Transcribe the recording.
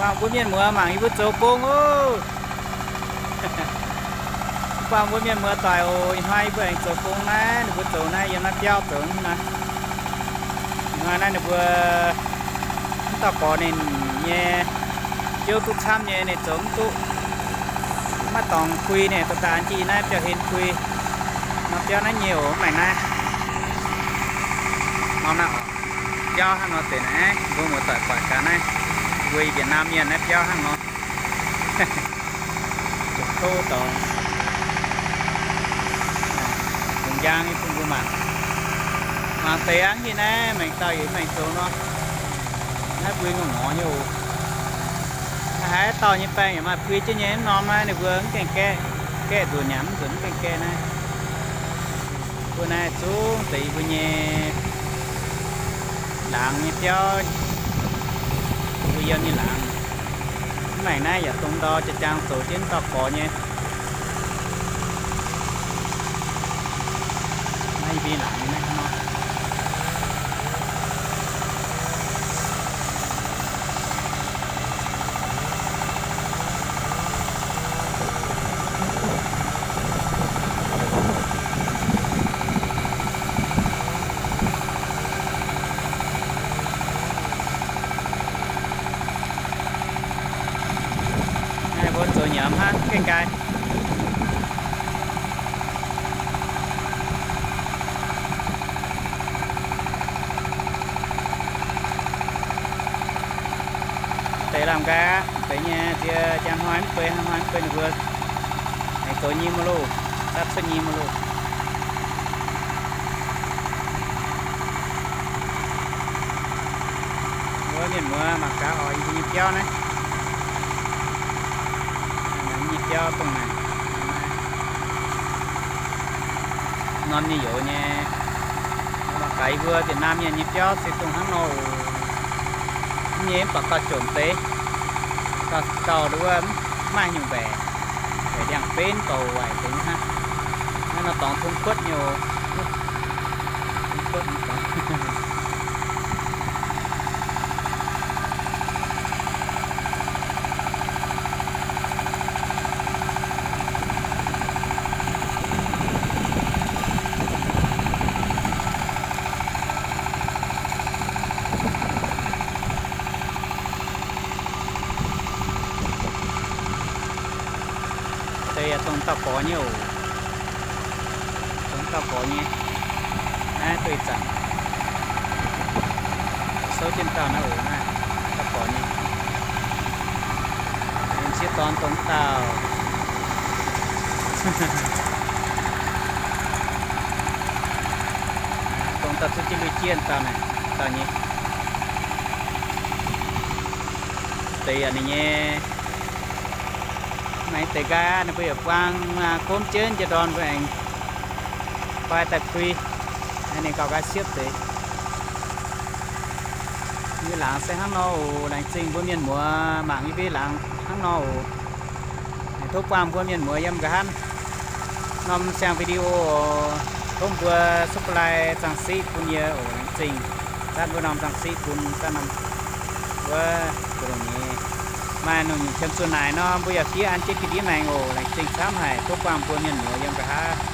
Buangh mbuo mienh muoz mangc yie mbuo zoux gong oc. Buangh mbuo mienh muoz doic oc, ih hnoi yie mbuo aengx zoux gong naaiv, ninh mbuo zoux naaiv yiem naaiv biauv zoux naaiv. Ih hnoi naaiv ninh mbuo mv dauh gorx ninh nyei jouv duqv camv nyei, ninh zoux mv duqv. Maiv dorngx pui ninh dorh daaih an jienv naaiv biauv-hlen pui. Nor biauv naaiv nyei oc, mv maengc naaiv. Norm naaiv oc, biauv hnangv nor deix naaiv, mbuo muoz-doic buatc gaax naaiv, mbuo Việt Nam mienh naaiv biauv hnangv nor. Zoux kouv dorngx. Lungh njang nyei bun mbuo mangc. Mangc deix hnangv nyei naaiv, maengc dauh yaac maengc zoux nor. Naaiv mbui ngorc ngorc nyei oc. Haaix dauh nyei baengh yaac maaih pui jienv nyei, mv norm naaiv ninh mbuo mv gaengh gaeqv, gaeqv nzuonx nyanc mv nzuonx mv gaengh gaeqv naaiv. Mbuo naaiv zungv deix yie mbuo nyei laangz nyei biauv, mbuo yiem nyei laangz. Mv maengc naaiv yaac dongh ndau jaa-jaang zoux jienv dauh gorx nyei. Naaiv yie mbuo nyei laangz nyei naaiv hnangv nor. Naaiv mbuo zoux nyiemz hnangv gaengh nqaai. Deix lamh nqaai aqv, deix nyei ziex njang hnoi mv bei, hnoi mv bei ninh mbuo aengx zoux nyei mv loh, dapv cuotv nyei mv loh. Mbuo mienh muoz mangc gaax oc, yie mbuo nyei biauv naaiv. Naaiv nyei biauv dongh naaic, norm nyei youz nyei. Mangc gaax yie mbuo Việt Nam mienh nyei biauv se dongh hnangv nor oc. Mv nyei mv baac gauh jomc deix, gauh, gauh nduov mv maaih nyungc mbaeqc, mbaeqc ndiangx-benv gauh waaic deix nyei hnangv. Naaiv nor dorngx tong kuotv nyei oc. Tong kuotv nyei dorngx. Deix yaac dongh dauh gorx nyei oc. Dongh dauh gorx nyei. Naaiv duih zanc souv jienv dauh naaiv oc, naaiv dauh gorx nyei. Ninh sieqv dorn dongh dauh, dongh dauh zuqv jienv lui jienh dauh naaic, dauh nyei. Deix yaac ninh nyei. Mv maaih deix nqaai aqv, ninh mbuo yaac buang gomv jienv jiex ndorn mbuo aengx fai daaih pui. Ninh gauh nqaai siepv deix. Yie laangz se hnangv nor oc. Laengz zingh mbuo mienh muoz mangc yie mbuo laangz hnangv nor oc. Tov buangh mbuo mienh muoz yiem nqa'haav norm siang video oc. Tov mbuo subscribe zaangc siqv bun yie oc. Laengz zingh. Zatv mbuo norm zaangc siqv bun zatv norm wuov, maaih longc nyungc qiemx zuqc naaic nor, mbuo yaac fiev an jienv ga'ndiev maengx oc. Laengz zingh camv haic. Tov buangh mbuo mienh muoz yiem nqa'haav.